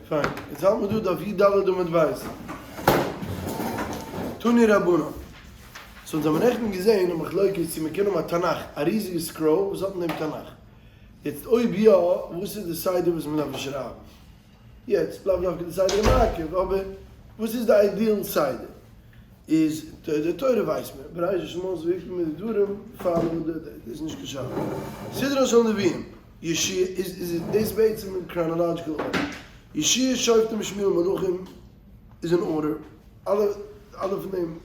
פיין, יעצט האלט מען דא דף י"ד עמוד ב'. תנו רבנן. סאו אונז האבן נעכטן געזען א מחלוקת צו מ'קען האבן א תנך, א ריזיגע scroll וואס האט אין דעם תנך. יעצט אויב יא, וואס איז די סדר וואס מ'דארף עס שרייבן? יעצט לאו דווקא די סדר מעכב, אבער וואס איז די ideal סדר? איז די תורה ווייסט מען, בראשית שמות ויקרא דברים follow די דאס איז נישט קיין שאלה. סדרן של נביאים, יהושע איז איז דאס בעצם אין chronological order. יהושע שופטים שמואל מלכים איז אין order, אלע אלע פון דעם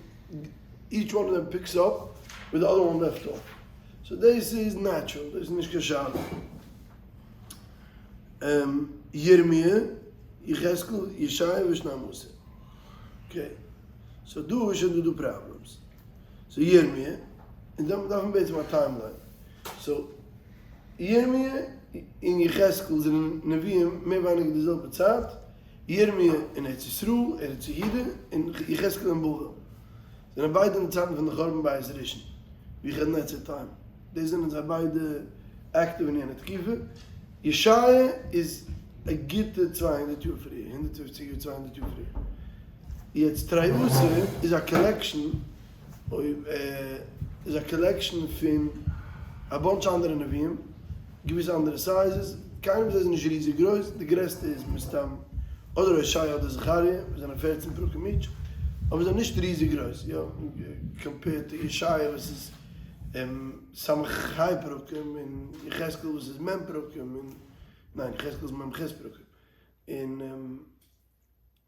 each one of them picks up where the other one left off. so דאס איז natural, דאס איז נישט קיין שאלה. ירמיה, יחזקאל, ישעיה ושנים עשר. okay, so דא איז שוין דא דא problems. so ירמיה, און דאן דארף מען בעצם א timeline. so ירמיה און יחזקאל זענען נביאים מער ווייניגער די זעלבע צייט, ירמיה אין ארץ ישראל, ארץ יהודה, און יחזקאל אין בבל. זענען ביידע אין די צייטן פון די חורבן בית ראשון, נבוכדנצר time. דאס זענען זיי ביידע active אין יענע תקופה. ישעיה איז א גוטע 200 יאר פריער, 150 יאר 200 יאר פריער. יעצט תרי עשר איז א collection, אויב איז א collection פון א bunch אנדערע נביאים, געוויסע אנדערע sizes, קיינער פון זיי איז נישט ריזיג גרויס, די גרעסטע איז מסתם אדער הושע אדער זכריה, וואס זענען 14 פרקים each, אבער זיי זענען נישט ריזיג גרויס, יא, compared to ישעיה וואס איז סמך ה' פרקים, און יחזקאל וואס איז מ' פרקים, און ניין יחזקאל איז מ"ח פרקים, און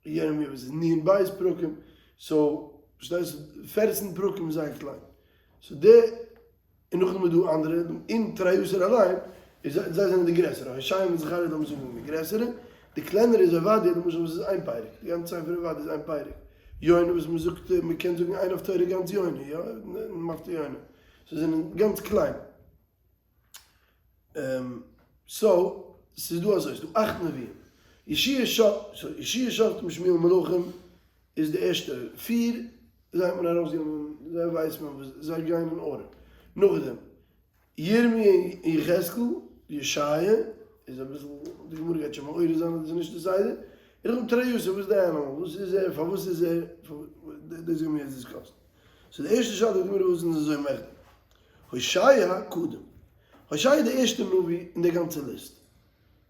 ירמיה וואס איז נ' בית פרקים, so פארשטייסט 14 פרקים איז זייער קליין, so די, און נאכדעם איז דא אנדערע, אין תרי עשר אליין, איז זיי זענען די גרעסערע, הושע און זכריה לאמיר זאגן זענען די גרעסערע, די קלענערע איז עובדיה למשל וואס איז איין פרק, די גאנצע ספר עובדיה איז איין פרק, יונה וואס מען זאגט מען קען זאגן איין הפטורה גאנץ יונה, יא, מפטיר יונה, זיי זענען גאנץ קליין. so, ס'איז דא אזוי, ס'איז דא אכט נביאים. יהושע שופטים שמואל מלכים איז די ערשטע פיר, זיי האט מען ארויסגענומען, זיי ווייסט מען וואס, זיי גייען אין order. נאכדעם, ירמי' און יחזקאל, ישעיה, איז אביסל, די גמרא גייט שוין מעורר זיין אז דאס איז נישט די סדר. און נאכדעם תרי עשר, וואס איז די animal, וואס איז ער, פארוואס איז ער, דאס גייען מיר יעצט discuss ן. so די ערשטע שאלה די גמרא וואס איז אזוי מעכטיג? הושע קדם. הושע איז די ערשטע נביא אין די גאנצע list.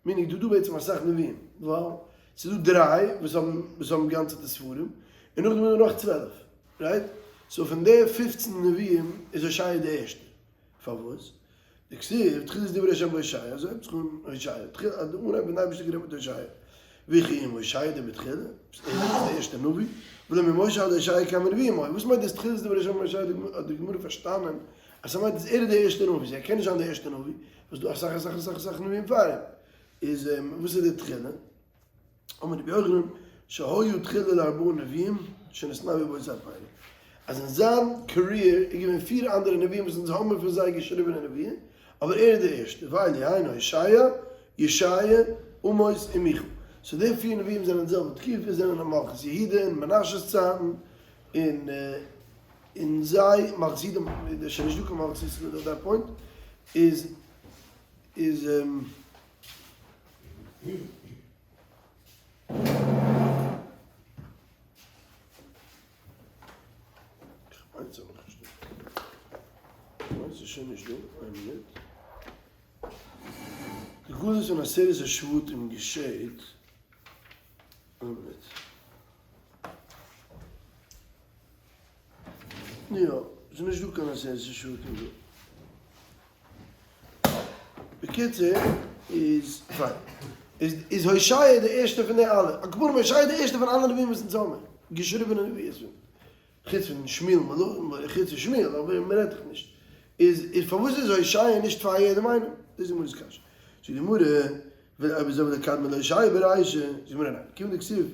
meaning דא דא בעצם אסאך נביאים, ווייל ס'איז דא דריי וואס האבן וואס האבן גאנצעטע ספרים, און נאכדעם איז דא נאך 12, right? so פון די 15 נביאים איז הושע די ערשטע. פארוואס? דכתיב, תחילת דברי השם בהושע, אזוי הייבט זיך אן הושע, תחילת, די אנהייב פון די אייבערשטער גערעדט מיט הושע, וכי אם הושע דבתחילה, ער איז די ערשטע נביא, ולא ממשה עד הושע כמה נביאים היו, וואס מיינט דאס תחילת דברי השם בהושע, האט די גמרא פארשטאנען אז ס'מיינט אז ער איז די ערשטע נביא, ער קען נישט זיין די ערשטע נביא, ווייל ס'דא אסאך אסאך אסאך אסאך נביאים פאר אים, איז וואס איז די תחילה? אמר רבי יוחנן, שהיו תחילה לארבעה נביאים שנתנבאו באותו הפרק, אז אין זיין career איז געווען פיר אנדערע נביאים וואס אונז האמיר פון זיי געשריבענע נביאים, אבער ער איז דער ערשטער, ואלו הן הושע, ישעיה, עמוס און מיכה. so די פיר נביאים זענען די זעלבע תקופה, זענען אין מלכות יהודה און מנשה'ס צייטן, און און זיי, מלכות יהודה, איז שוין נישטא קיין מלכות ישראל at that point, איז איז. כ'מיין ס'איז נאך נישט דא. כ'מיין ס'איז שוין נישט דא. איין מינוט. די גלות פון עשרת השבטים געשעהט. איין מינוט. יא, ס'איז נישט דא קיין עשרת השבטים דא. בקיצור, איז פיין. איז איז הושע די ערשטע פון די אלע. על כל פנים הושע איז די ערשטע פון אלע נביאים וואס אונז האמיר. געשריבענע נביאות פון. חוץ פון שמואל מלכים, חוץ פון שמואל, אבער מען רעדט דאך נישט. איז איז פארוואס איז הושע נישט פאר יעדעם איינעם? דאס איז די גמרא'ס קשיא. זאגט די גמרא, אויב אזוי ולקדמיה להושע ברישא. זאגט די גמרא ניין, כיוון דכתיב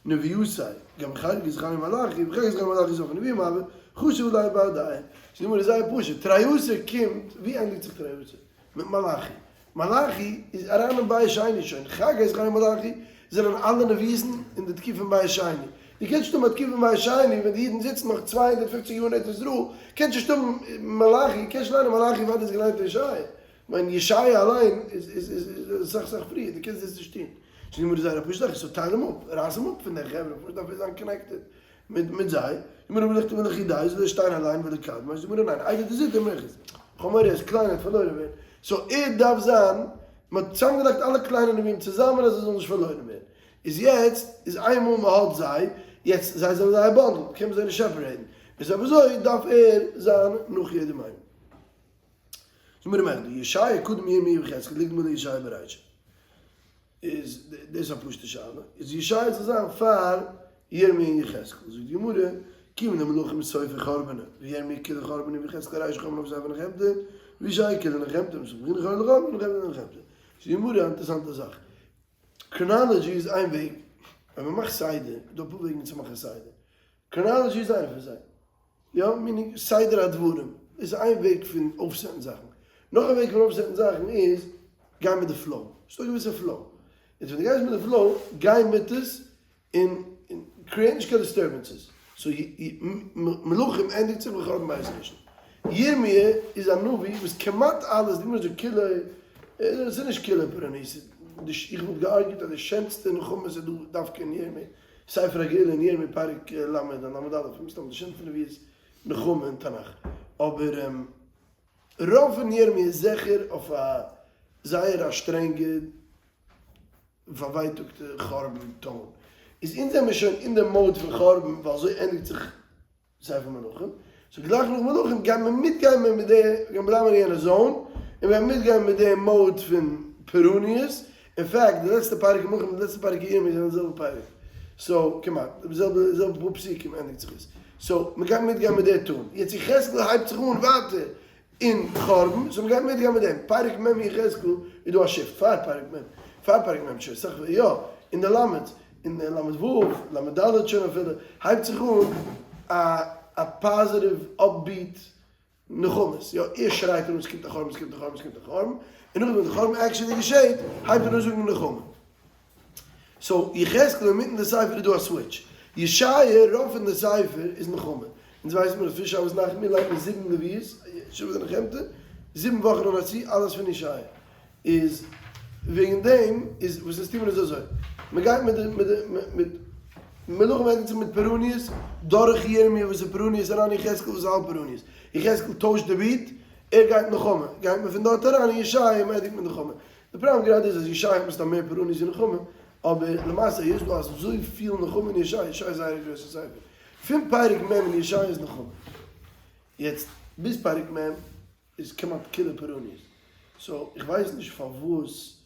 נבואתי, גם חגי זכריה מלאכי, וחגי זכריה מלאכי איז אויך נביאים אבער חשוב עלי בהדיה. זאגט די גמרא זייער פשוט, תרי עשר קומט, ווי ענדיגט זיך תרי עשר? מיט מלאכי. מלאכי איז אריין אין בית שני שוין, חגי זכריה מלאכי זענען אלע נביאות'ן אין די תקופה פון בית שני. דו קענסט נישט האבן א תקופה פון בית שני ווען די אידן זיצן נאך 250 יאר אין ארץ ישראל, קענסט נישט האבן מלאכי, קענסט נישט ליינען מלאכי פאר דו האסט געליינט הושע. כ'מיין ישעיה אליין איז איז איז אסאך אסאך פריער, דו קענסט דאס נישט טון. ס'איז גמרא זייער א פשוטע זאך, so טייל אים אפ, רייס אים אפ פון די חברה, פארוואס דארף ער זיין connected מיט מיט זיי? גמרא ולכתוב ולכי זאל ער שטיין אליין ולקדמה, זאגט גמרא ניין, איידי דזוטר מיחזי, כ'האב מורא ער איז קליין ער וועט פארלוירן ווערן, so ער דארף זיין, מ'האט צוזאמגעלייגט אלע קליינע נביאים צוזאמען אז זיי זאלן נישט פארלוירן ווערן, איז יעצט איז איינמאל מ'האט זיי, יעצט זיי זענען זייער bundle, קען מען זיי נישט separate ן, איז אויב אזוי דארף ער זיין נאך יעדעם איינעם. זאג מיר אמת, די ישעיה קודם ירמי' ויחזקאל ליגט מלא ישעיה ברישא. איז דאס א פשוטע שאלה, איז ישעיה זאל זיין פאר ירמי' און יחזקאל? זאגט די גמרא, כיוון דמלכים סופו חרבנא, וירמי' כולו חרבנא ויחזקאל רישא חרבנא וסיפא נחמתא, וישעיה כולו נחמתא, משום בחינה חרבנא לחרבן ונחמתא לנחמתא. זאגט די גמרא א אינטערעסאנטע זאך, chronology איז איין וועג, ווען מען מאכט סדר, איז דא אפאר וועגן צו מאכן סדר, chronology איז איינע פון זיי. יא, meaning סדר הדברים איז איין וועג פון אויפ set ן זאכן. נאך א וועג פון אויפ set ן זאכן איז גיין מיט די flow. ס'איז דא א געוויסע flow. יעצט ווען דו גייסט מיט די flow, גיי מיט עס און create נישט קיין disturbances. so מלכים ענדיגט זיך בחורבן בית ראשון. ירמי' איז א נביא וואס כמעט אלעס, די גמרא זאגט כולו, עס איז נישט כולו פורענות, איך וואלט גע argue ט אז די שענסטע נחמות איז דא דווקא אין ירמי'. ספר הגאולה אין ירמי' פרק ל' און ל' א, מסתם די שענסטע נביאות נחמה אין תנך, אבער רוב פון ירמי' איז זיכער אויף א זייער א שטרענגע פארווייטאגטע חורבן tone, איז אונז זעמיר שוין אין די mode פון חורבן ווייל אזוי ענדיגט זיך ספר מלכים, so גלייך נאך מלכים גייט מען מיטגיין מיט די, גייט מען בלייבן אין יענע zone, און מ'גייט מיטגיין מיט די mode פון פורעניות, אין fact די לעצטע פרק אין מלכים און די לעצטע פרק אין ירמי' זענען די זעלבע פרק, so כמעט, די זעלבע זעלבע פאר פסוקים ענדיגט זיך עס, so מ'גייט מיטגיין מיט די tone, יעצט יחזקאל הייבט זיך אן ווייטער אין חורבן, so מ'גייט מיטגיין מיט דעם, פרק מ' יחזקאל איז דא א shift פאר פרק מ', פאר פרק מ' שוין סך יא, אין די ל', אין די ל' ו', ל' ד' שוין אפילו, הייבט זיך אן א א positive upbeat נחמות, יא ער שרייט אן עס קומט א חורבן עס קומט א חורבן עס קומט א חורבן, און נאכדעם ווען די חורבן actually געשעט הייבט ער אן זאגן נחמה. so יחזקאל אינמיטן די ספר איז דא א switch. ישעיה רוב פון די ספר איז נחמה. אונז ווייסן מיר אז פון שבת נחמו לייגט מען זיבן נביאות, שבעה דנחמתא, זיבן וואכן אן א צי, אלעס פון ישעיה. איז וועגן דעם איז וואס אונז טוהן מיר איז אזוי. מען גייט מיט די מיט די מיט מלכים ענדיגט זיך מיט פורעניות דורך ירמי' וואס איז פורעניות אריין אין יחזקאל וואס איז האלב פורעניות. יחזקאל טוישט די beat, ער גייט נחמה. גייט מען פון דארט אריין אין ישעיה און מען ענדיגט מיט נחמה. די פראבלעם גראדע איז אז ישעי' האט מסתם מער פורעניות ווי נחמה, אבער למעשה היות דא אזוי פיל נחמה אין ישעי', ישעי' איז זייער א גרויסע ספר, פון פרק מ' אין ישעי' איז נחמה, יעצט ביז פרק מ' איז כמעט כולו פורעניות, so איך ווייס נישט פארוואס,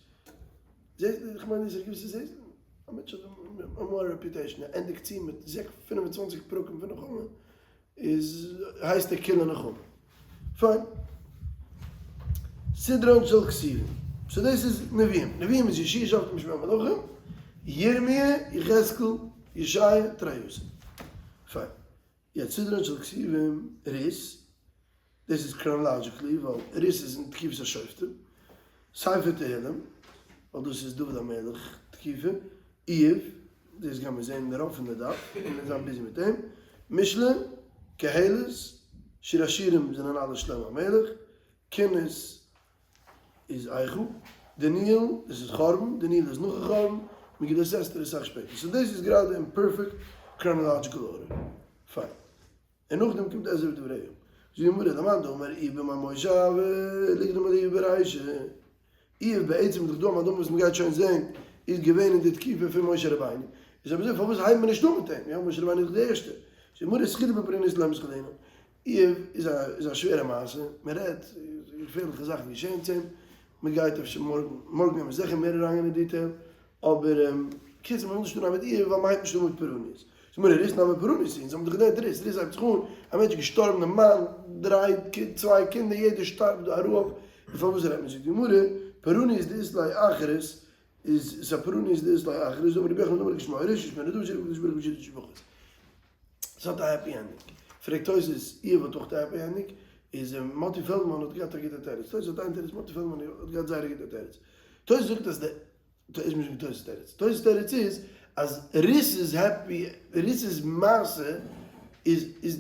זעהסט איך מיין דאס איז געוויסע זעהסט א מענטש האט א מאר reputation ער ענדיגט צו מיט זעק 25 פרקים פון נחמה, איז הייסט ער כולו נחמה. פיין. סדרן של כתובים. so דאס איז נביאים. נביאים איז יהושע שופטים שמואל מלכים, ירמיה, יחזקאל, ישעיה, תרי עשר. פיין. יעצט סדרן של כתובים, רות. דאס איז chronologically ווייל רות איז אין תקופת השופטים. ספר תהילים, ווייל דאס איז דוד המלך תקופה. איוב, דאס גייען מיר זען רוב פון די דף, און מיר זיין busy מיט אים. משלי, קהלת, שיר השירים זענען אלע שלמה המלך, קינות איז איכה, דניאל, דאס איז חורבן, דניאל איז נאכן חורבן, מגילת אסתר איז סאך שפעטער. so דאס איז גראדע אין perfect chronological order. פיין. און נאכדעם קומט עזרא ודברי הימים. זאגט די גמרא, למאן דאמר איוב בימי משה הוה ליקדם לאיוב ברישא. איוב בעצם איז דאך דא א מאן דאמר וואס מ'גייט שוין זעהן איז געווען אין די תקופה פון משה רבינו, איז אויב אזוי פארוואס הייבן מיר נישט אן מיט אים, יא משה רבינו איז דאך די ערשטע. זאגט די גמרא, אתחילו בפורענות לא מתחילינן. איוב איז א איז א שווערע מעשה, מען רעדט געפערליכע זאכן געשעהן צו אים, מען גייט אפשר מארגן, מארגן וועט מען זיכער מער אריינגיין אין detail, אבער קיצור מען וויל נישט אנהייבן מיט איוב ווייל מען הייבט נישט אן מיט פורעניות. זאג מיר רות נמי פורענות, אונז האבן דאך געלערנט רות, רות הייבט זיך אן, א מענטש איז געשטארבן די מאן, דריי צוויי קינדער יעדער שטארבט דא א רעב, און פארוואס רעדט מען זאגט די גמרא, פורענות דאית ליה אחרית, איז ס'א פורענות דאית ליה אחרית, זאג מיר רבי יוחנן אמר כשמו ריש כשמו נדב שירה בקדוש ברוך הוא בשירה תשבחות. ס'האט א happy ending. פרעגט תוס' איוב האט אויך א happy ending? איז מאטי פעלדמאן האט געהאט א גוטע תירוץ. תוס' האט איין תירוץ מאטי פעלדמאן האט געהאט זייער א גוטע תירוץ. תוס' זאגט אז די תוס' נישט תוס' תירוץ. תוס' תירוץ איז אז רות איז happy, רות איז מעשה איז איז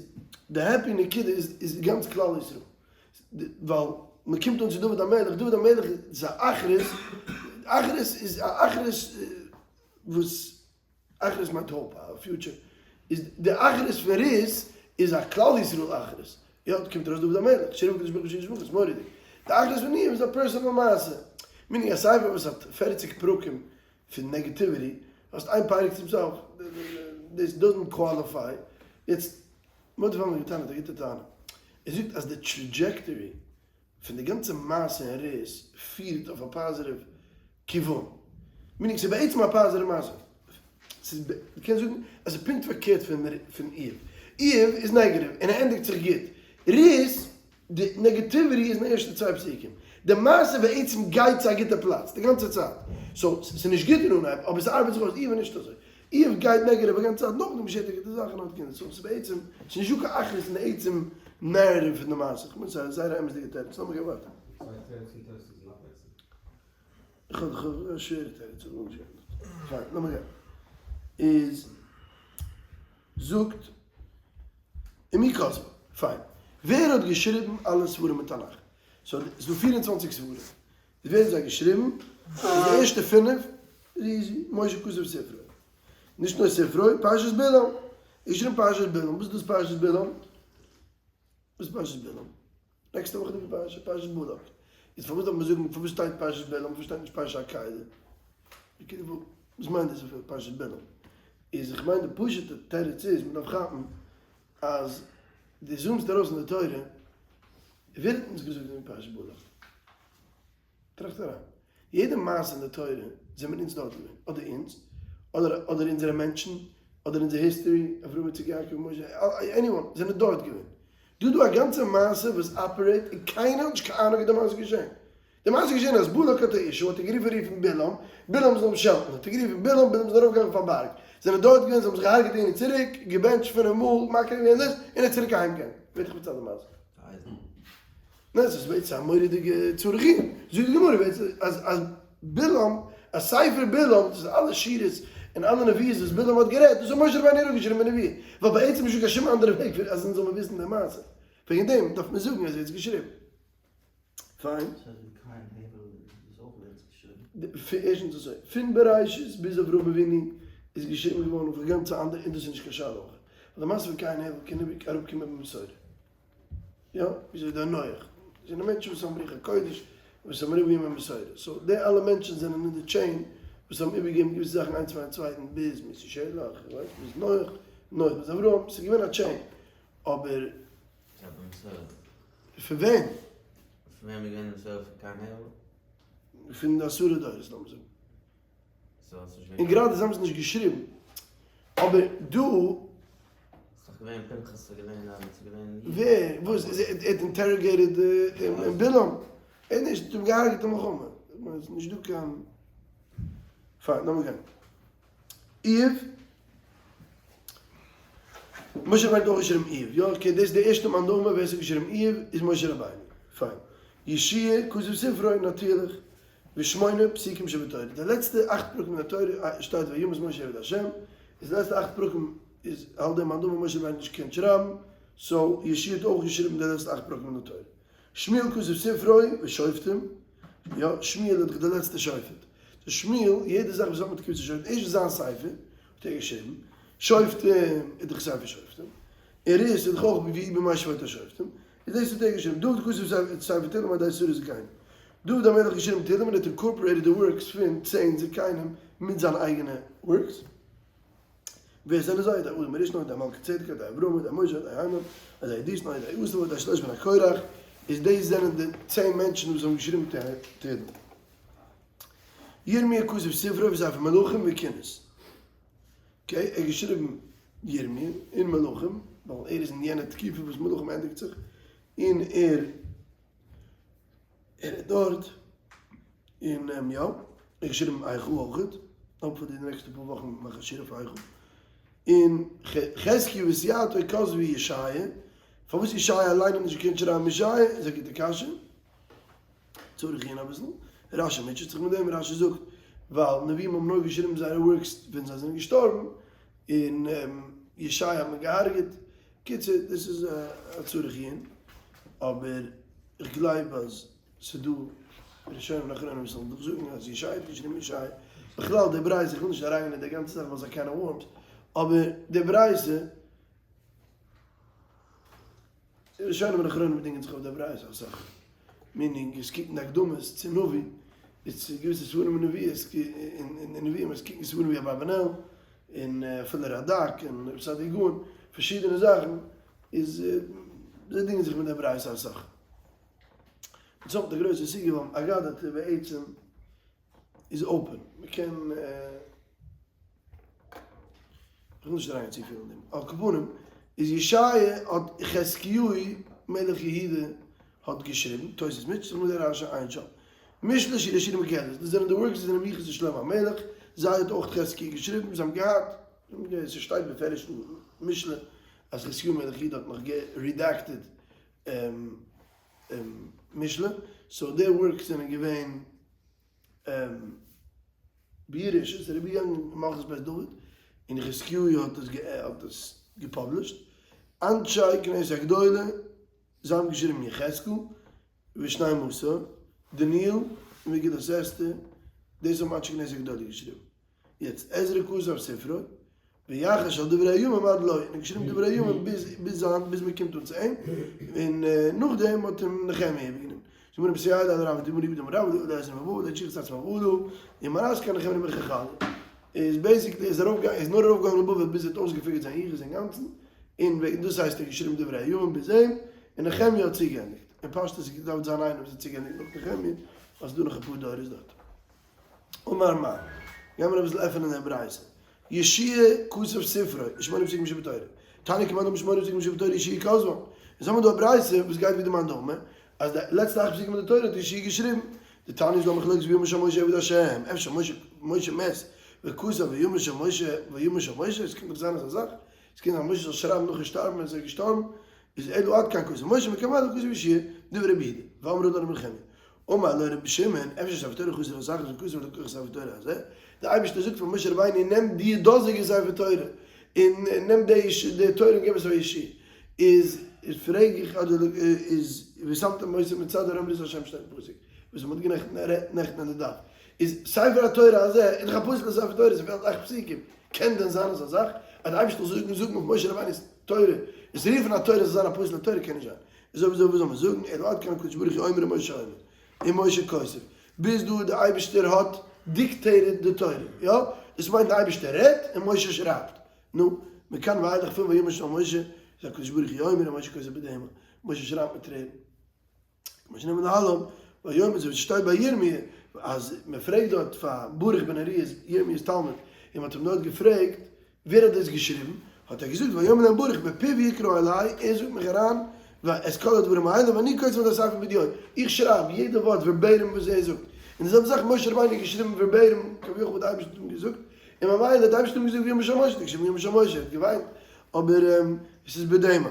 די happy נקודה איז איז גאנץ כלל ישראל. ווייל. מען קומט אן צו דוד המלך, דוד המלך איז א אחרית, אחרית איז א אחרית וואס, אחרית מיינט hope, א future, איז די אחרית פון רות איז א כלל ישראל אחרית, יא, קומט ארויס דוד המלך, שירה וקדוש ברוך הוא שירה שבחות, מורא'דיג. די אחרית פון איוב איז א personal מעשה, meaning א ספר וואס האט פערציג פרקים פון negativity, האסט איין פרק צום סוף, דאס doesn't qualify, יעצט מוטי פאלמער האט געטענה'ט א גוטע טענה, ער זאגט אז די trajectory פון די גאנצע מעשה אין רות פירט אויף א positive כיוון, meaning ס'איז בעצם א positive מעשה, ס'איז דו קענסט זאגן אז ס'איז פונקט פארקערט פון איוב, איוב איז negative און ער ענדיגט זיך גוט, רות די negativity איז אין די ערשטע צוויי פסוקים. די מעשה בעצם גייט צו א גוטע פלאץ די גאנצע צייט. so ס'איז נישט גוט אין אנהייב אבער ס'ארבעט זיך אויס. איוב איז נישט אזוי. איוב גייט negative א גאנצע צייט נאכדעם געשעט א גוטע זאך און האט קינדער. so ס'איז בעצם ס'איז נישט דא קיין אחרית אין די עצם narrative פון די מעשה. כ'מיין ס'איז א זייער א אמת'דיגע תירוץ. לאמיר גיין ווייטער. צוויי תירוצים תוס' איז נאך בעסער. איך האב דאך א שווערע תירוץ. איך וויל נישט גיין דארט. פיין לאמיר גיין. איז. זאגט ומי כתבם. פיין. ווער האט געשריבן אלע ספרים אין תנך? so ס'איז דא 24 ספרים. ווער האט זיי געשריבן? איז די ערשטע פינף איז easy, משה כתב ספרו. נישט נאר ספרו, פרשת בלעם. ער האט געשריבן פרשת בלעם. וואס איז דאס פרשת בלעם? וואס איז פרשת בלעם? נעקסטע וואך די פרשה, פרשת בלק. איז פארוואס דארף מען זאגן פארוואס שטייט פרשת בלעם, פארוואס שטייט נישט פרשת עקידה? וואס מיינט דאס פרשת בלעם? איז איך מיין די פשוט'ע תירוץ איז, מען דארף כאפן אז דו zoom סט ארויס אין די תורה, ווער האט אונז געזאגט וועגן פרשת בלק? טראכט אריין, יעדע מעשה אין די תורה זעמיר אונז דארט געווען, אדער אונז, אדער אדער אונזערע מענטשן, אדער אונזער history, אברהם יצחק יעקב משה, anyone, זענען דארט געווען. דא איז דא א גאנצע מעשה וואס operate און קיינער האט נישט קיין אהנונג ווי די מעשה איז געשען. די מעשה איז געשען אז בלק האט א issue האט ער גערופן רופן בלעם, בלעם זאל אים שעלטן, האט ער גערופן בלעם, בלעם איז ארויפגעגאנגען אויף א בארג, זענען דארט געווען, זיי האבן זיך געהארגעט אהין און צוריק, געבענטשט פינף מאל, מקריב געווען דאס, און ער איז צוריק אהיים געגאנגען. ווער האט דיך פארציילט די מעשה? ניין ס'איז בעצם א מורא'דיגע צריך עיון, זאגט די גמרא בעצם אז אז בלעם, אז ספר בלעם, דאס איז אלע שירות און אלע נביאות וואס בלעם האט גערעדט, דאס האט משה רבינו אראפגעשריבן אין נביאה, ווייל בעצם איז נישטא קיין שום אנדערע וועג אז אונז זאל מען וויסן די מעשה, וועגן דעם דארף מען זאגן אז ער האט עס געשריבן. פיין. ערשטנס אזוי, פון בראשית ביז אברהם אבינו איז געשריבן געווארן אויף א גאנצע אנדערע, און דאס איז נישט קיין שאלה אויך, ווייל די מעשה פון קין און הבל קען אראפקומען במסורה. יא, וויאזוי דער נח, זענען מענטשן וואס האבן רוח הקודש, וואס האבן אריבערגעגעבן א מסורה, so די אלע מענטשן זענען אין די chain וואס האבן איבערגעגעבן געוויסע זאכן איינס פארן צווייטן ביז מתושלח, איך ווייס, ביז נח, נח ביז אברהם, ס'איז געווען א chain, אבער. זיי האבן מסורה. פון וועם? פון וועם איז געווען די מסורה פון קין הבל? פון די עשרה דורות לאמיר זאגן. און גראדע זיי האבן עס נישט געשריבן, אבער דא. ווער? וואס? ער האט interrogated בלעם? ער האט נישט, זיי האבן געהארגעט אין מלחמה. ס'איז נישט דא קיין. פיין, לאמיר גיין. איוב. משה רבינו האט אויך געשריבן איוב, יא? okay, דאס איז די ערשטע מאן דאמר ווער עס האט געשריבן איוב איז משה רבינו. פיין. יהושע כתב ספרו, נאטירליך. ושמונה פסוקים שבתורה, די לעצטע אכט פרקים אין די תורה שטייט וימת משה עבד השם, איז די לעצטע אכט פרקים איז האלט דער מאן דאמר משה רבינו נישט געקענט שרייבן, so יהושע האט אויך געשריבן די לעצטע אכט פרקים אין די תורה. שמואל כתב ספרו ושופטים, יא שמואל איז דאך די לעצטע שופט, so שמואל יעדע זאך וואס האט מיט תקופת השופטים, ערשט זיין ספר האט ער געשריבן, שופטים איז דאך ספר שופטים, און רות איז דאך אויך ויהי בימי שפוט השופטים, איז דאס האט ער געשריבן, דוד כתב ספר תהלים על ידי עשרה זקנים. דוד המלך האט געשריבן תהלים און ער האט incorporated די works פון צען זקנים מיט זיינע אייגענע works. ווער זענען זיי? על ידי אדם הראשון, על ידי מלכי צדק, על ידי אברהם, על ידי משה, על ידי הימן, על ידי ידותון, על ידי אסף, על ידי שלשת בני קורח, איז דאס זענען די צען מענטשן וואס האבן געשריבן תהלים. ירמיה כתב ספרו וספר מלכים וקינות. okay, ער האט געשריבן ירמי' און מלכים, ווייל ער איז אין יענע תקופה וואס מלכים ענדיגט זיך, און ער ער איז דארט, און יא, ער האט געשריבן איכה אויכעט, hopefully די נעקסטע פאר וואכן מאך איך א שיעור אויף איכה, און חזקי' וסייעתו כתבו ישעיה, פארוואס ישעיה אליין האט נישט געקענט שרייבן ישעיה איז א גוטע קשיא. צריך עיון אביסל, רשי מוטשעט זיך מיט דעם, רשי זאגט ווייל נביאים האבן נאר געשריבן זייערע works ווען זיי זענען געשטארבן, און ישעיה האט מען געהארגעט, קיצור דאס איז א צריך עיון, אבער איך גלייב אז. ס'איז דא ראשונים און אחרונים וואס וועלן דיך זאגן אז ישעי' האט געשריבן ישעי', בכלל די ברייתא, איך וויל נישט אריינגיין אין די גאנצע זאך ווייל ס'איז א can of worms, אבער די ברייתא, ראשונים און אחרונים דינגען זיך אויף די ברייתא אסאך, meaning עס קוקן די הקדמות צו נביא, איז צו געוויסע ספרים אין נביאות, אין נביאים עס קוקן ספרים ווי אברבנאל, און אפילו רדק און רבי סעדיה גאון, פארשידענע זאכן, איז זיי דינגען זיך מיט די ברייתא אסאך. יעצט האט די גרויסע סוגיא ווייל אגדתא בעצם איז open, מ'קען, איך וויל נישט אריינגיין צופיל אין דעם, על כל פנים איז ישעיה האט חזקיהו מלך יהודה האט געשריבן, תוס' מוטשעט זיך מיט די רשי עיין שם, משלי שיר השירים וקהלת, דאס זענען די works וואס זענען מיוחס צו שלמה המלך, זיי האט אויך חזקיהו געשריבן, זיי האבן געהאט, ס'שטייט בפירוש אין משלי אז חזקיהו מלך יהודה האט נאך גע-redacted משלי, so די works זענען געווען בירושה, ס'איז אריבערגעגאנגען אין מלכות בית דוד, און חזקיהו האט עס האט עס גע-published, אנשי כנסת הגדולה, זיי האבן געשריבן יחזקאל, ושנים עשר, דניאל, און מגילת אסתר, דאס האבן אנשי כנסת הגדולה געשריבן. יעצט עזרא כתב ספרו, ויחש על דברי הימים עד לו, און ער האט געשריבן דברי הימים ביז ביז היינט ביז מען קומט אן צו אים, און נאכדעם האט אים נחמיה איבערגענומען. זאגט מיר רבי סיידא רב דמרי בדמ רב דא איז מבוא דא שיך צאצ מבוא און מרס קיין נחמיה בן חכליה איז basically איז ארויף איז נאר ארויף געגאנגען לבבל ביז ער האט אויסגעפיגערט זיין יחוס אינגאנצן, און וועגן דאס הייסט ער האט געשריבן דברי הימים ביז אים, און נחמיה האט צוגעענדיגט, אין פשטות איז געדארפט זיין איינער וואס האט צוגעענדיגט נאך נחמיה, ווייל ס'איז דא נאך אפאר דורות דארט. אמר מר. גיימיר אביסל עפענען דעם ברייתא. יהושע כתב ספרו, ושמונה פסוקים שבתורה. תניא כמאן דאמר שמונה פסוקים שבתורה יהושע כתבן. אונז האבן דא א ברייתא וואס גייט ווי די מאן דאמר, אז די לעצטע אכט פסוקים פון די תורה האט יהושע געשריבן. דתניא איז דא א מחלוקת וימות שם משה עבד השם, אפשר משה משה מת וכתב וימות שם משה וימות שם משה, עס קען דאך זיין אזא זאך, עס קען זיין משה זאל שרייבן נאכן שטארבן ווען עס איז געשטארבן, איז אלא עד כאן כתב משה מכאן ואילך כתב יהושע, דברי רבי יהודה, ואמרו לנו רבי נחמיה, אמר לו רבי שמעון, אפשר ספר תורה חסר וסחר וכתב לקח ספר תורה הזה, דער אייבערשטער זאגט פאר משה רבינו נעם די דאזיגע ספר תורה און נעם די תורה און געב עס פאר יהושע, איז פרעג איך אדער איז ושמתם אותו מצד ארון ברית השם שטייט אין פסוק וואס מען האט גענעכטן נעכטן אין די דף, איז ספר התורה הזה איז דאך א פסול'ע ספר תורה ס'פעלט אכט פסוקים, קען דען זיין אזא זאך אז דער אייבערשטער זאל זאגן זאגן אויף משה רבינו'ס תורה עס רופן א תורה זאל זיין א פסול'ע תורה קען נישט זיין. איז אויב אזוי וואס זאל מען זאגן, אלא עד כאן הקדוש ברוך הוא אומר ומשה אומר, ומשה כותב, ביז דא די אייבערשטער האט dictated די תורה, יא? דאס מיינט די אייבערשטער רעדט און משה שרייבט, נו, מכאן ואילך פון ויאמר שם משה, איז הקדוש ברוך הוא אומר ומשה כותב בדמע, משה שרייבט מיט טרערן. כמו שנאמר להלן, ויאמר אזוי ווי ס'שטייט ביי ירמי' אז מען פרעגט דארט פאר ברוך בן נריה ירמיה'ס תלמיד, און מען האט אים דארט געפרעגט ווער האט דאס געשריבן? האט ער געזאגט ויאמר להם ברוך מפיו יקרא אלי, ער זאגט מיך אריין את כל הדברים האלה ואני כותב את הספר בדיו, איך שרייב יעדע ווארט verbatim וואס ער זאגט, און די זעלבע זאך משה רבינו האט געשריבן verbatim כביכול וואס די אייבערשטער האט אים געזאגט, און ממילא האט די אייבערשטער אים געזאגט ויאמר שם משה, האט ער געשריבן ויאמר שם משה, ער האט געוויינט, אבער עס איז בדמע.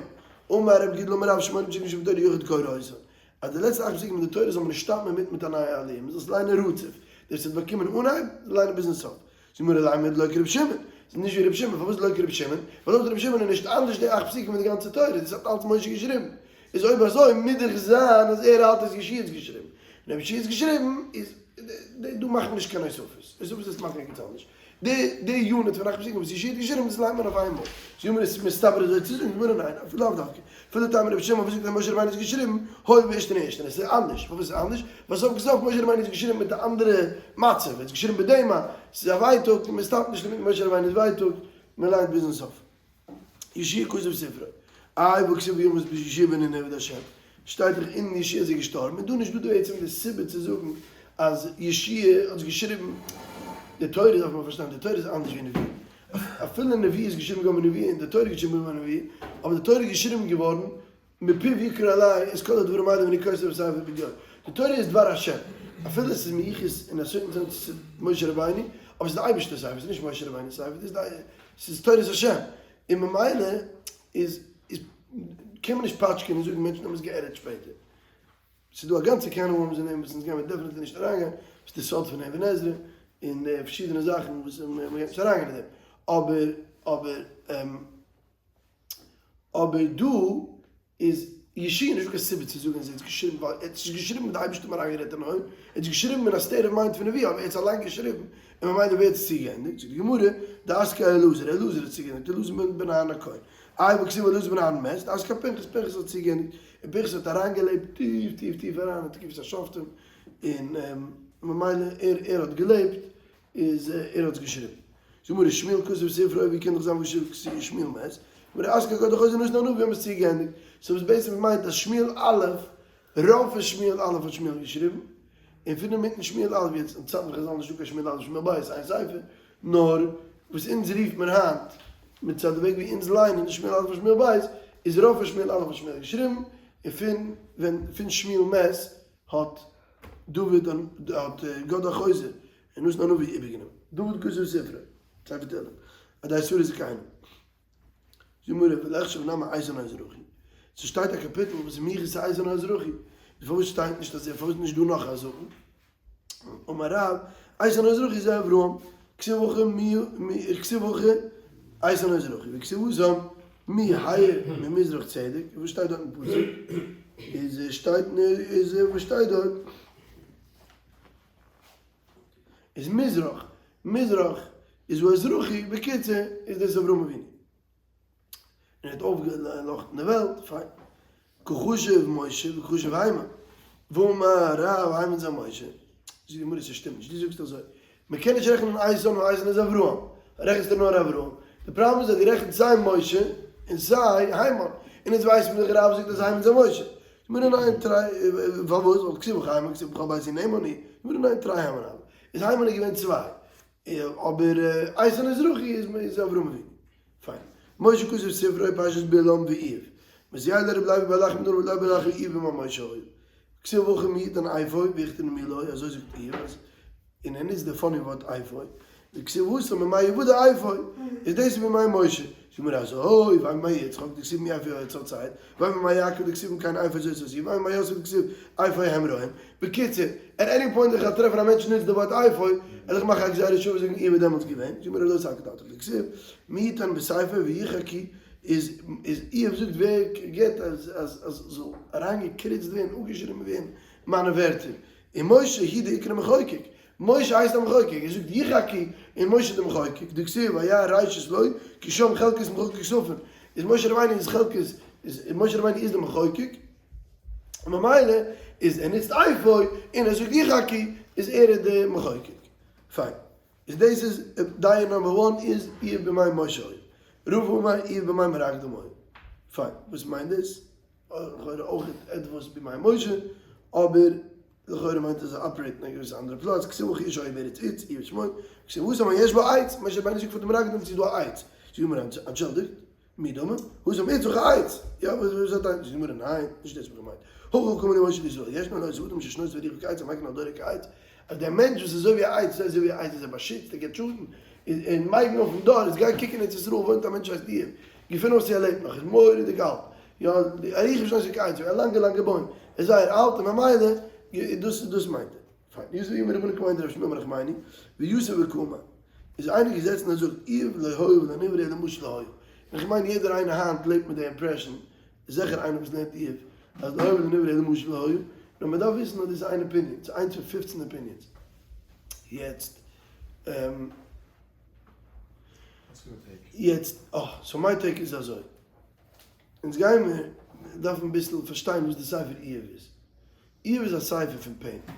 אמר רב גידל אמר רב שמונה פסוקים שבתורה יחיד קורא אותן, אז די לעצטע אכט פסוקים אין די תורה זאל מען נישט שטאפן אינמיטן מיט א נייע עליה, מען זאל עס ליינען רצוף, דער וואס האט באקומען אנהייב זאל ליינען ביזן סוף. זאגט מיר לימד לא כרבי שמעון, ס'איז נישט ווי רבי שמעון, פארוואס לא כרבי שמעון? ווייל לויט רבי שמעון איז נישט אנדערש די אכט פסוקים פון די גאנצע תורה, דאס האט אלץ משה געשריבן, איז אויב אזוי מוז דאך זיין אז ער האלט אז יהושע האט געשריבן, און אויב יהושע האט געשריבן איז דא מאכט מען נישט קיין הוספות, הוספות וועסטו מאכן ערגעץ אנדערש. די די unit פון אכט פסוקים וואס יהושע האט געשריבן דאס ליינט מען אויף איינמאל. זאגט מיר עס איז מסתבר אזוי צו זאגן, זאגט מיר ניין, אפילו לאו דווקא. אפילו טעמא רבי שמעון וואס זאגט אז משה רבינו האט געשריבן, הואיל ואישתני אישתני, עס איז אנדערש. פארוואס איז אנדערש? ווייל סוף כל סוף משה רבינו האט געשריבן מיט א אנדערע מצב, ער האט געשריבן בדמע, עס איז א ווייטאג, מען סטאפט נישט אינמיטן משה רבינו'ס ווייטאג, מען ליינט ביזן סוף. יהושע כתב ספרו, איי והכתיב וימת יהושע בן נון עבד השם, שטייט דאך אין יהושע איז ער געשטארבן, איז דא נישט דא בעצם די סיבה צו זאגן אז יהושע האט געשריבן, די תורה דארף מען פארשטיין, די תורה איז אנדערש ווי נבואה, אפילו נבואה איז געשריבן געווארן בנבואה און די תורה איז געשריבן געווארן בנבואה, אבער די תורה איז געשריבן געווארן מפיו יקרא אלי את כל הדברים האלה ואני כותב בספר בדיו. די תורה איז דבר השם, אפילו עס איז מיוחס אין א certain sense צו משה רבינו, אבער עס איז די אייבערשטער'ס ספר, עס איז נישט משה רבינו'ס ספר, דאס איז די, עס איז תורת השם, און ממילא איז איז קען מען נישט פאטשקען און זאגן מענטשן האבן עס גע'עדיט שפעטער. ס'איז דא א גאנצע can of worms אין דעם וואס אונז גיימיר definitely נישט אריינגיין, וואס די סוד פון אבן עזרא און פארשידענע זאכן וואס מ'גייט נישט אריינגיין אין דעם, אבער אבער אבער דא איז. יהושע נישט דא קיין סיבה צו זאגן אז ער האט עס געשריבן ווייל ער האט עס נישט געשריבן מיט די אייבערשטער האט אים אריינגערעדט אין אויער, ער האט עס געשריבן אין א state of mind פון נבואה אבער ער האט עס אליין געשריבן און ממילא ווערט עס צוגעענדיגט, זאגט די גמרא, דאתקיה אלעזר, אלעזר האט צוגעענדיגט, אלעזר בן אהרן הכהן, איי והכתיב אלעזר בן אהרן מת, דאתקיה פנחס, פנחס האט צוגעענדיגט, און פנחס האט אריינגעלעבט טיף טיף טיף אריין אין תקופת השופטים, און ממילא ער ער האט געלעבט איז ער האט עס געשריבן. זאג מיר שמואל כתב ספרו ווי קען דאך זיין וואס שמואל מת? גמרא אתקיה גד החוזה ונתן הנביא האבן עס צוגעענדיגט. סאו וואס בעצם מיינט אז שמואל א', רוב פון שמואל א' האט שמואל געשריבן, און פון אינמיטן שמואל א', יעצט אין צייטן פון חזל נישטא קיין שמואל א' שמואל ב' איין ספר, נאר וואס אונז רופט מיר היינט מצד די וועג ווי אונז ליינען שמואל א' און שמואל ב', איז רוב פון שמואל א' האט שמואל געשריבן, און פון ווען פון שמואל מת האט דוד האט גד החוזה און נתן הנביא איבערגענומען. דוד כתב ספרו, ספר תהלים, עדי עשרה זקנים. זאגט גמרא, וליחשוב נמי איתן האזרחי. ס'שטייט א קאפיטל וואס איז מיוחס צו איתן האזרחי. פארוואס שטייט נישט אז פארוואס איז נישט דא נאך א זקן? אמר רב, איתן האזרחי זה אברהם, כתיב הכא מי כתיב הכא איתן האזרחי, וכתיב התם מי האיר ממזרח צדק, וואס שטייט דארט אין פסוק? איז שטייט איז וואס שטייט דארט? איז מזרח, מזרח איז האזרחי, בקיצור איז דאס אברהם אבינו. און ער האט אויפגעלאכטן די וועלט, פיין. קא חשיב משה וקא חשיב הימן, ואמר רב הימן זה משה, זאגט די גמרא ס'שטימט נישט, דו זאגסט אזוי, מ'קען נישט רעכענען איתן ווייל איתן איז אברהם, רעכנסטו נאר אברהם, די פראבלעם איז אז דו רעכנסט סיי משה און סיי הימן, און אונז ווייסן מיר דאך רב זאגט אז הימן זה משה, זאגט די גמרא ניין תרי, פארוואס? ווייל כתיב הכא הימן כתיב בכל ביתי נאמן הוא, זאגט די גמרא ניין תרי הימן הוו, איז הימן איז געווען צוויי, אבער איתן האזרחי איז אברהם אבינו. פיין. משה כתב ספרו פרשת בלעם ואיוב. מסייע לר' לוי בר לחמי דר' לוי בר לחמי איוב בימי משה היה. כתיב הכא מי יתן אפוא ויכתב מי לא אזוי זאגט איוב אז און ער נוצט די funny ווארט אפוא. וכתיב התם בימי יוודע אפוא איז דאס בימי משה. זאגט מיר אזוי והאי בימי יצחק דכתיב מי אפוא אצל ציד והאי בימי יעקב דכתיב אם כן אפוא זאת עשו והאי בימי יוסף דכתיב אפוא הם רועים. בקיצור, at any point ווען איך וועל טרעפן א מענטש נוצט די ווארט אפוא, וועל איך מאכן א גזירה שוה זאגן איוב איז דעמאלטס געווען, זאג מיר לא סלקא דעתך דכתיב, מי יתן בספר ויחקו, איז איז איוב זאגט ווער געבט אז אז אז זאל אריינגעקריצט ווערן אפגעשריבן ווערן מיינע ווערטער, און משה הוא דאיקרי מחוקק, משה הייסט א מחוקק, ער זאגט יחקו און משה די מחוקק, דכתיב וירא ראשית לו כי שם חלקת מחוקק ספון, איז משה רבינו איז חלקת איז משה רבינו איז די מחוקק, און ממילא איז ער נוצט אפוא און ער זאגט יחקו איז ער איז די מחוקק. פיין. איז דאס איז דיעה number one איז איוב בימי משה היה. רבא אמר איוב בימי מרגלים היה. פיין. וואס מיינט דאס? לכאורה אויך עטוואס בימי משה, אבער לכאורה מיינט עס operate אין א געוויסע אנדערע פלאץ, כתיב הכא איש היה בארץ עוץ, איוב שמו, כתיב התם היש בה עץ, משה רבינו זאגט פאר די מרגלים ס'איז דא א עץ. זאגט די גמרא אנטשולדיגט. מי דמי? התם עוץ הכא עץ! יא וואס וואס האט דיין זאגט די גמרא ניין, נישט דאס האב איך געמיינט. הכי קאמר להו משה לישראל, ישנו אותו אדם ששנותיו ארוכות כעץ המגין על דורו כעץ, אז דער מענטש וואס איז אזוי ווי א עץ, איז אזוי ווי א עץ איז ער באשיצט, ער געבט שאטן, איז ער מגין אויפן דור, איז גיי קוק אין ארץ ישראל וואוינט א מענטש הייסט איוב, געפין אויס צו ער לעבט נאך, איז מורא'דיג אלט, יא, ארוכות שנותיו כעץ, א לאנגע לאנגע בוים, איז זייער אלט און ממילא דאס דאס מיינט ער. פיין, יתיב רבא רבנן כמאן דרב שמואל בר נחמני, ויתיב וקאמר. איז איינער געזעצן און זאגט איוב לא היה ולא נברא אלא משל היה. און איך מיין יעדער איינער היינט לעבט מיט די impression, זיכער איינער וואס לערנט איוב, אז לא היה ולא נברא אלא משל היה, נאר מען דארף וויסן אז דאס איז איין opinion, ס'איז איינס פון פופצן opinions. יעצט, יעצט, אה, so מיין take איז אזוי. אונז גיימער דארפן אביסל פארשטיין וואס די ספר איוב איז. איוב איז א ספר פון pain.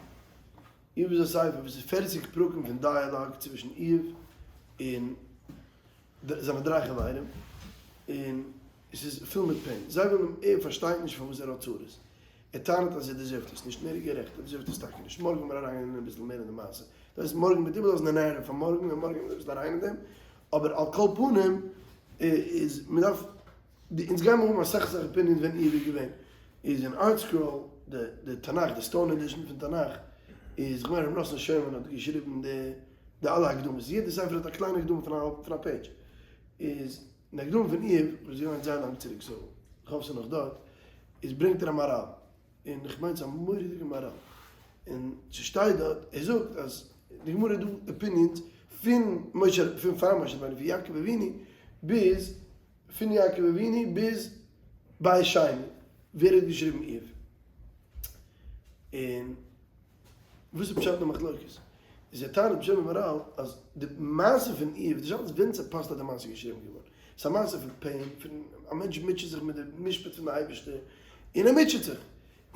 איוב איז א ספר וואס איז פערציג פרקים פון דיאלאג צווישן איוב און זיינע דריי חברים, און עס איז פול מיט pain. זיי ווילן אים, ער פארשטייט נישט פארוואס ער האט צרות. ער טענה'ט אז ער deserve ט עס נישט, און ער איז גערעכט, ער deserve ט עס טאקע נישט. מארגן וועלן מיר אריינגיין אביסל מער אין די מעשה. דאס הייסט מארגן מ'וועט איבערלאזן די narrative פאר מארגן, און מארגן וועלן מיר אביסל אריין אין דעם. אבער על כל פנים איז מ'דארף. די אונז גיימער האבן אסאך אסאך opinions ווען איוב איז געווען איז אין ארטסקרול די די תנך די Stone edition פון תנך איז כ'מיין ר' נתן שרמן האט געשריבן די די אלע הקדמות יעדע ספר האט א קליינע הקדמה פון א פון א page איז אין די הקדמה פון איוב וואס איז געווען זייער לאנג צוריק so כ'האף ס'איז נאך דארט איז ברענגט ער א מהר"ל און כ'מיין ס'איז א מורא'דיגע מהר"ל און ס'שטייט דארט ער זאגט אז די גמרא איז דא opinions פון משה פון פאר משה רבינו פון יעקב אבינו ביז פון יעקב אבינו ביז בית שני. ווער האט געשריבן איוב? און וואס איז פשט אין די מחלוקת? איז ער טענה'ט בשם המהר"ל אז די מעשה פון איוב, די שאלה איז ווען ס'פאסט אז די מעשה איז געשריבן געווארן. ס'איז א מעשה פון pain, פון א מענטש מוטשעט זיך מיט די משפט פון די אייבערשטער, און ער מוטשעט זיך.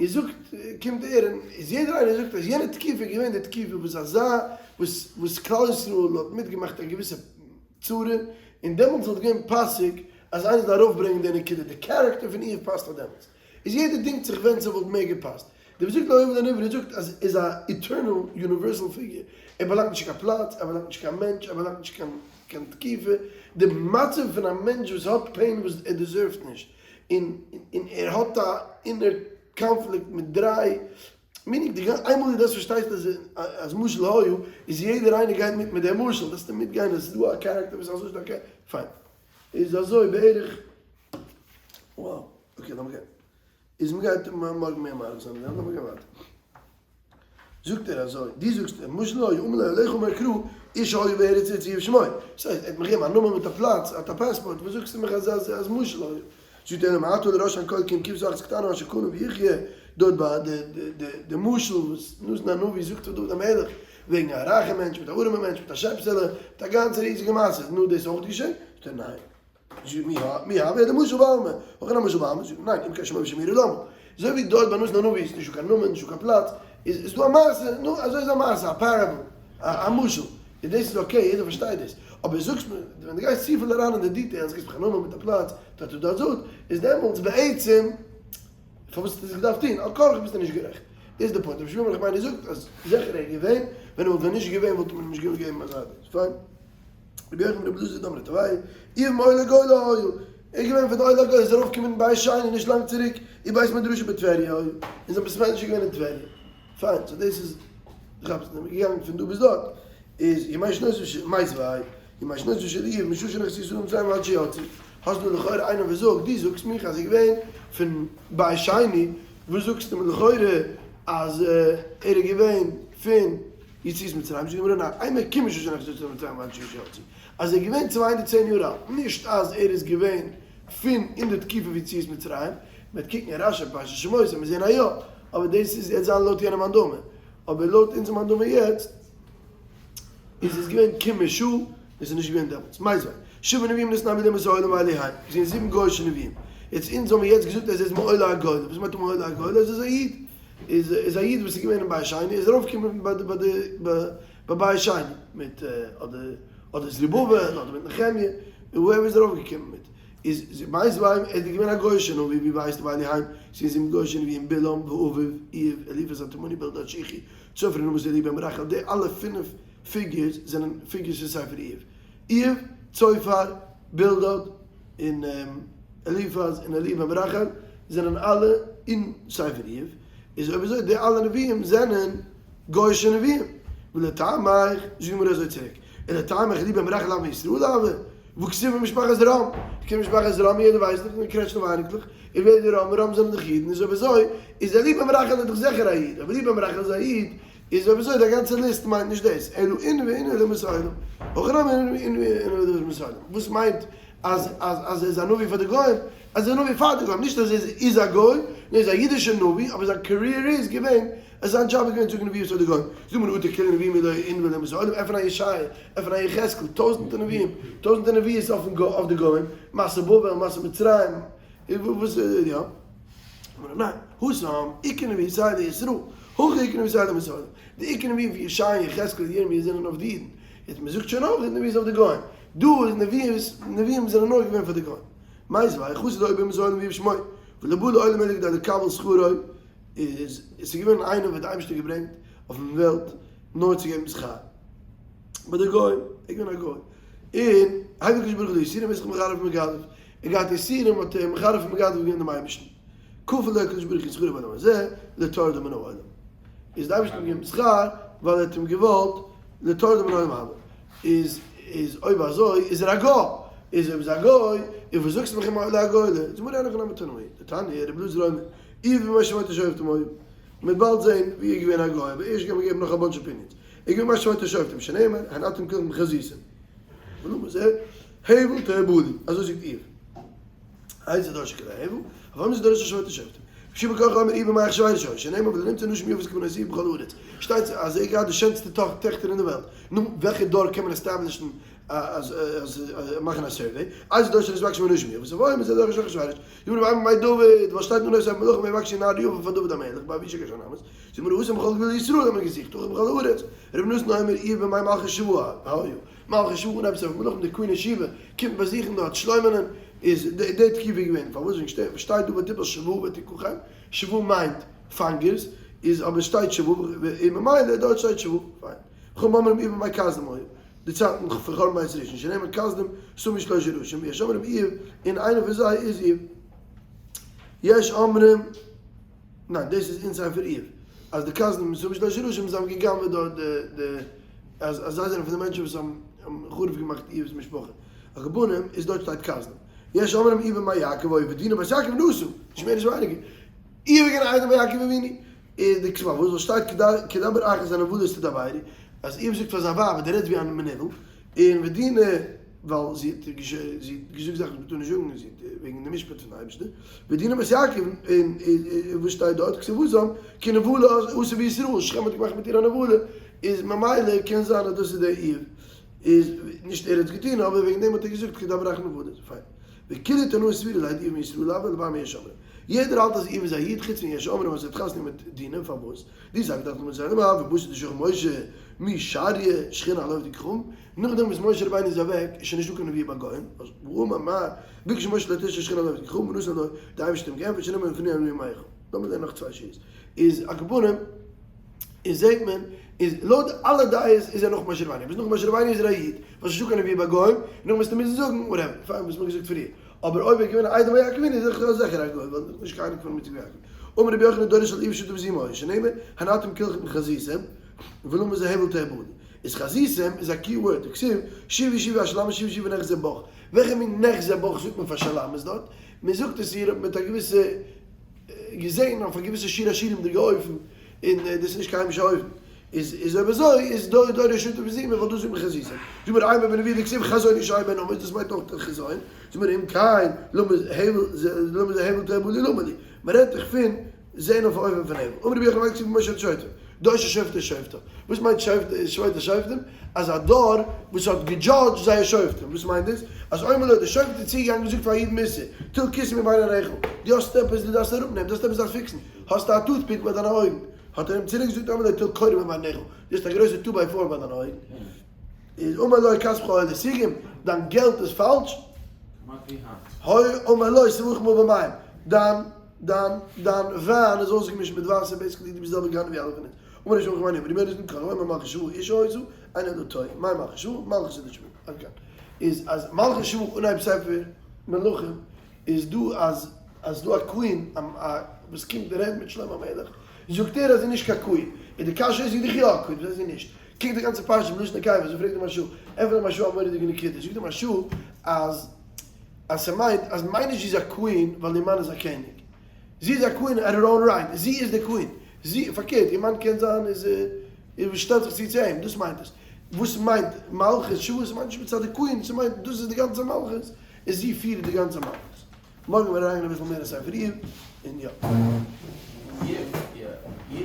איז זאגט, קומט ער און איז יעדער איינער זאגט אז יענע תקופה איז געווען די תקופה וואס אזא וואס וואס כלל ישראל האט מיטגעמאכט א געוויסע צרה, און דעמאלטס וואלט געווען פאסיג אז איינער זאל ארויפברענגען די נקודה, די character פון איוב פאסט פאר דעמאלטס. איז יעדער דינגט זיך ווען ס'וואלט מער געפאסט. דער וואס זאגט לא יאומן לנברא זאגט אז איז א eternal universal figure, ער באלאנגט נישט קיין פלאץ, ער באלאנגט נישט קיין מענטש, ער באלאנגט נישט קיין קיין תקופה, די מצב פון א מענטש וואס האט pain וואס ער deserve ט נישט, און און ער האט א inner conflict מיט דריי, meaning די גאנ איינמאל דו דאס פארשטייסט אז אז משל היה איז יעדער איינער גייט מיט מיט דעם משל, דארפסטו מיטגיין אז ס'איז דא א character וואס איז אזוי שטארק פיין איז אזוי בערך wow okay לאמיר גיין איז מ'גייט מארגן מער מאריך זיין אין דעם לאמיר גיין ווייטער זאגט ער אזוי דו זאגסט משל היה אמר לו אליך אמר קרא איש היה בארץ עוץ איוב שמו ס'הייסט ער האט מיך געגעבן א נאמען מיט א פלאץ ער האט א פאספארט וואס זאגסטו מיך אז אז אז משל היה זאגט ער מה אתה לראש הכל כי אם כבשה אחת קטנה אשר קנה ויחיה דארט ביי די די די די משל וואס נתן הנביא זאגט פאר דוד המלך וועגן א רייכע מענטש מיט א ארעמע מענטש מיט א שעפסעלע מיט א גאנצע ריזיגע מעשה נו דאס איז אויך געשען זאגט ער ניין מי הוה אלא משל בעלמא, הכא נמי משל בעלמא, זאגט ניין, אם כן שמו ושם עירו למה. אזוי ווי דארט ביי נתן הנביא איז נישטא קיין נאמען, נישטא קיין פלאץ, איז איז דא א מעשה, נו, אזוי איז א מעשה, א parable, א משל, און דאס איז okay, יעדער פארשטייט דאס, אבער זאגסט מיר, ווען דו גייסט צופיל אריין אין די details, גיבסט מיך א נאמען מיט א פלאץ, דארט און דארט זאגט, איז דעמאלטס בעצם, פארוואס האסטו דאס געדארפט טון? על כרחך ביסטו נישט גערעכט. דאס איז די point. רבי שמואל בר נחמני זאגט אז זיכער ער איז געווען, ווען ער וואלט ווען נישט געווען וואלט מען אים נישט געגעבן אזא דאס. פיין. רבי יוחנן בן רבי אלעזר דאמרי תרוייהו, איוב מעולי הגולה היה, ער איז געווען פון די עולי הגולה, איז ארויף געקומען אין בית שני נישט לאנג צוריק, ובית מדרשו בטבריה היה, און זיין בית מדרש איז געווען אין טבריה. פיין, so דאס איז, כאפסט, זענען מיר געגאנגען פון דא ביז דארט, איז ימי שנותיו של, מיתיבי, ימי שנותיו של איוב, משעה שנכנסו ישראל למצרים ועד שיצאו, האסט דא לכאורה איינער וואס זאגט, דו זאגסט מיך אז ער איז געווען פון בית שני, וואס זאגסטו מיר לכאורה אז ער איז געווען פון יציאת מצרים, זאגט די גמרא ניין, אימא כמשעה שנכנסו ישראל למצרים ועד שיצאו, אז ער איז געווען 210 יאר אלט, נישט אז ער איז געווען פון אין די תקופה פון יציאת מצרים, מען וועט קוקן אין רשי פרשת שמות וועט מען זען אז יא, אבער דאס איז יעצט זיין לויט יענע מאן דאמר, אבער לויט אונזער מאן דאמר יעצט איז עס געווען כמשעה, עס איז נישט געווען דעמאלטס, מיתיבי, שבעה נביאים נתנבאו לאומות העולם ואלו הן, עס זענען זיבן גוי'אישע נביאים, יעצט אונז האבן יעצט געזאגט אז ער איז מעולי הגולה, וואס מיינט מעולי הגולה? אז ער איז א איד. איז איז א איד וואס איז געווען אין בית שני איז ארויף געקומען ביי די ביי די ביי בית שני מיט אדער אדער זרובבל אדער מיט נחמיה whoever איז ארויף געקומען מיט איז מיתיבי ער איז געווען א גוי'אישע נביא ווי ווייסטו ואלו הן ס'איז זיבן גוי'אישע נביאים בלעם ואביו איוב אליפז התימני בלדד השוחי צופר הנעמתי אליהו בן ברכיאל די אלע פינף figures זענען figures פון ספר איוב איוב צופר בלדד און אליפז און אליהו בן ברכיאל זענען אלע אין ספר איוב, איז אויב אזוי די אלע נביאים זענען גוי'אישע נביאים, ולטעמיך, זאגט די גמרא אזוי צוריק, ולטעמיך אליהו בן ברכיאל לאו מישראל הוה, והכתיב ממשפחת רם, קומט משפחת רם יעדער ווייסט דאך און קרעטשניף אייניקלעך, און ווער איז די רם, רם זענען דאך אידן, איז אויב אזוי איז אליהו בן ברכיאל איז דאך זיכער א איד, אויב אליהו בן ברכיאל איז א איד, איז אויב אזוי די גאנצע ליסט מיינט נישט דאס, אלא אינהו ואינהו לאומות העולם, הכא נמי אינהו ואינהו לאומות העולם, וואס מיינט אז אז אז ער איז א נביא פאר די גוים, אז ער איז א נביא פאר די גוים, נישט אז ער איז א גוי, נאר ער איז א אידישער נביא, אבער זיין career איז געווען, אז זיין דזשאב איז געווען זאגן נביאות פאר די גוים, זאג מיר אטו כולהו נביאים מי לא אינהו לאומות העולם, עפן א ישעיה, עפן א יחזקאל, טויזענטער נביאים, טויזענטער נביאות אויף די גוים, מסע בבל, מסע מצרים, וואס יא? ניין, התם, עיקר נבואתייהו לישראל, הכא עיקר נבואתייהו לאומות העולם. די עיקר נביאים פון ישעיה, יחזקאל און ירמיה זענען אויף די אידן. יעצט מען זאגט שוין אויך די נביאות אויף די גוים. דא איז נביאות, נביאים זענען נאר געווען פאר די גוים. מיתיבי, חסיד היה באומות העולם ואיוב שמו, ולא בא לעולם אלא כדי לקבל שכרו, איז עס איז געווען איינער וואס די אייבערשטער האט געברענגט אויפן וועלט נאר צו געבן שכר. ביי די גוים, ער איז געווען א גוי. און הביא הקדוש ברוך הוא לו יסורים איז זיך מחרף ומגדף. ער געהאט יסורים האט ער מחרף ומגדף געווען דעם אייבערשטן, כפל לו הקדוש ברוך הוא שכרו בעולם הזה לטורדו מן העולם, איז די אייבערשטער אים געגעבן שכר ווייל ער האט אים געוואלט לטורדו מן העולם הבא, איז איז אויב אזוי איז ער א גוי, איז אויב איז א גוי, איז וואס זאגסטו מיך מעולי הגולה, זאג מיר אין הכי נמי תנאי, דתניא רבי אלעזר אומר, איוב בימי שמונת השופטים היה, מען וועט באלד זען ווי ער איז געווען א גוי, אבער ערשט גיימיר געבן נאך א bunch opinions, ער איז געווען בימי שמונת השופטים, שנאמר, הן אתם כולכם חזיתים. ולמה זה הבל תהבלו, אזוי זאגט איוב. איזהו דורש כלי הבל, אף עם איז דורש השופט השופטים. יהושע בן קרחה אומר איוב בימי אחשורוש היה, שנאמר ולא נמצא נשים יפות כבנות איוב בכל הארץ, שטייט אז ער האט געהאט די שענסטע טעכטער אין די וועלט, נו וועלכע דור קען מען establish ן אז מאכן א survey, איזה דור שנתבקשו נשים יפות, הוי מזה דור של אחשורוש, זאגט רבי בימי דוד, וואס שטייט אין אנהויב ספר מלכים ויבקשו נערה יפה פאר דוד המלך באבישג השונמית, זאגט מיר התם בכל גבול ישראל האט מען געזוכט, הכא בכל הארץ, רבי נתן אומר איוב בימי מלכות שבא היה, מלכות שבא אנהייב ספר מלכים די queen שבא קומט באזוכן דארט שלמה'נען, איז די תקופה געווען, פארוואס וועגן שטייט דא ותפל שבא ותקחם, שבא מיינט פאנגערס, איז אבער שטייט שבא און ממילא דארט שטייט שבא, פיין. וחכמים אומרים איוב בימי כשדים היה, די צייטן פון חורבן בית ראשון, שנאמר כשדים שמו שלשה ראשים, ויש אומרים איוב, און איינער פון זיי איז איוב. יש אומרים, ניין דאס איז אין ספר איוב, אז די כשדים שמו שלשה ראשים זיי האבן גע'גנב'עט דארט די די אז אז זיי זענען פון די מענטשן וואס האבן חרוב געמאכט איוב'ס משפחה. על כל פנים איז דארט שטייט כשדים. יש אומרים איוב בימי יעקב היה ודינה בת יעקב נשא, נישט מער נישט ווייניגער. איוב איז געווען א איידעם ביי יעקב אבינו. איז די כתובה וואס שטייט כדבר אחת הנבלות תדברי, אז איוב זאגט פאר זיין ווייב אז דו רעדסט ווי א מנוול, און ודינה ווייל זי האט געזאגט זאכן וואס מ'טאר נישט זאגן, זי האט וועגן די משפט פון די אייבערשטער, ודינה בת יעקב, און וואס שטייט דארט, כתובתם, כי נבלה עשה בישראל, שכם האט געמאכט מיט איר א נבלה, איז ממילא קען זיין אז דאס איז דער איוב, איז נישט ער האט עס געטון אבער וועגן דעם האט ער געזאגט כדבר אחת הנבלות, פיין. וכולהו תנאי סבירא ליה דאיוב בן ישראל הוה אלא בר מיש אומרים. יעדער האלט אז איוב איז א איד חוץ פון יש אומרים אז ער האט חתונה מיט דינה, פארוואס? די זאך דארף מען זיין אמר ובתר דשכב משה מי שריא שכינה על עובדי כוכבים, נאכדעם וואס משה רבינו איז אוועק איז שוין נישטא קיין נבואה ביי גוים, והאמר מר ביקש משה לא תשרה שכינה על עובדי כוכבים ונתן לו, די אייבערשטער האט אים געענטפערט שנאמר לפני הנביאים מיכה. לאמיר לערנען נאך צוויי שורות. איז על כל פנים איז זעהט מען איז לויט אלע דעות איז ער נאך משה רבינו, ביז נאך משה רבינו איז ער א איד, ווייל ס'נישטא קיין נבואה ביי גוים, נאכדעם וועסטו מוזן זאגן whatever, פיין וואס מ'האט געזאגט פריער. אבער אויב ער איז געווען א איידעם ביי יעקב אבינו איז ער זיכער א גוי ווייל נישט קיין אייניקל פון יצחק ויעקב. אמר רבי יוחנן דורו של איוב שוטה וזימה היה שנאמר הנה אתם כלכם חזיתם ולמה זה הבל תאבדו איז חזיתם איז א key word דכתיב שובי שובי השולמית שובי שובי ונחזה בך וועלכע מין נחזה בך זאגט מען פאר שולמית דארט? מען זאגט עס איר מיט א געוויסע געזען אויף א געוויסע שיר השירים'דיגע אופן און דאס איז נישט קיין היימישע אופן. איז איז אויב אזוי איז דא דא רשות ובזימה ווייל דא זאגט מען חזיזים. זאג מיר איינמאל בנביא דכתיב חזון ישעי' בן אמוץ דאס מיינט אויך חזון. זאג מיר אם כן למה הבל למה זה הבל תאבו לי למה לי. מען רעדט דאך פון זעהן אויף א אופן פון הבל. אמר רבי יוחנן מאי כתיב במשה שופטים. דור ששופטו שופטיו. וואס מיינט שופט שופטים? אז א דור וואס האט געדזשאדזשט זייער שופטים. וואס מיינט דאס? אז אויב מען האט די שופט איז צוגעגאנגען און געזאגט פאר א איד מוסר, טול קיסם מבין עיניך. דו האסט עפעס דו דארפסט אראפנעמען, דו האסט עפעס דארפסט fix ן. האסטו א toothpick ביי דיינע אויגן. האט ער אים צוריק געזאגט אמר לו טול קורה מבין עיניך, דו האסט א גרויסע two by four ביי דיינע אויגן, איז אמר לו כספך עולה סיגים, דיין געלט איז פאלש, הוי אמר לו שפוך מא במים, דיין דיין דיין וויין איז אויסגעמישט מיט וואסער, basically דו ביסט די זעלבע גנב ווי אלע פון אונז, אמר ר' שמעון בר יוחאי כל האומר מלכות שבא אשה היתה, אינו אלא טועה, מאי מלכות שבא, מלכותא דשבא, עד כאן. איז אז מלכות שבא אנהייב ספר מלכים איז דא אז אז דא א queen א וואס קומט און רעדט מיט שלמה המלך זאגט ער אז זי איז נישט קיין queen און די קשיא איז זי איז דאך יא א queen וואס הייסט זי נישט קוק די גאנצע פרשה בלשון נקבה אזוי פרעגט די מהרש"א ענטפערט די מהרש"א א מורא'דיגע נקודה זאגט די מהרש"א אז אז ס'מיינט אז מיין נישט זי איז א queen ווייל איר מאן איז א קעניג זי איז א queen at her own right זי איז די queen זי פארקערט איר מאן קען זיין איז איז וואס שטעלט זיך צו צו אים דאס מיינט עס וואס מיינט מלכות שבא ס'מיינט נישט מצד די queen ס'מיינט דאס איז די גאנצע מלכות און זי פירט די גאנצע מלכות. מארגן וועל איך אריינגיין אביסל מער אין ספר איוב, און יא.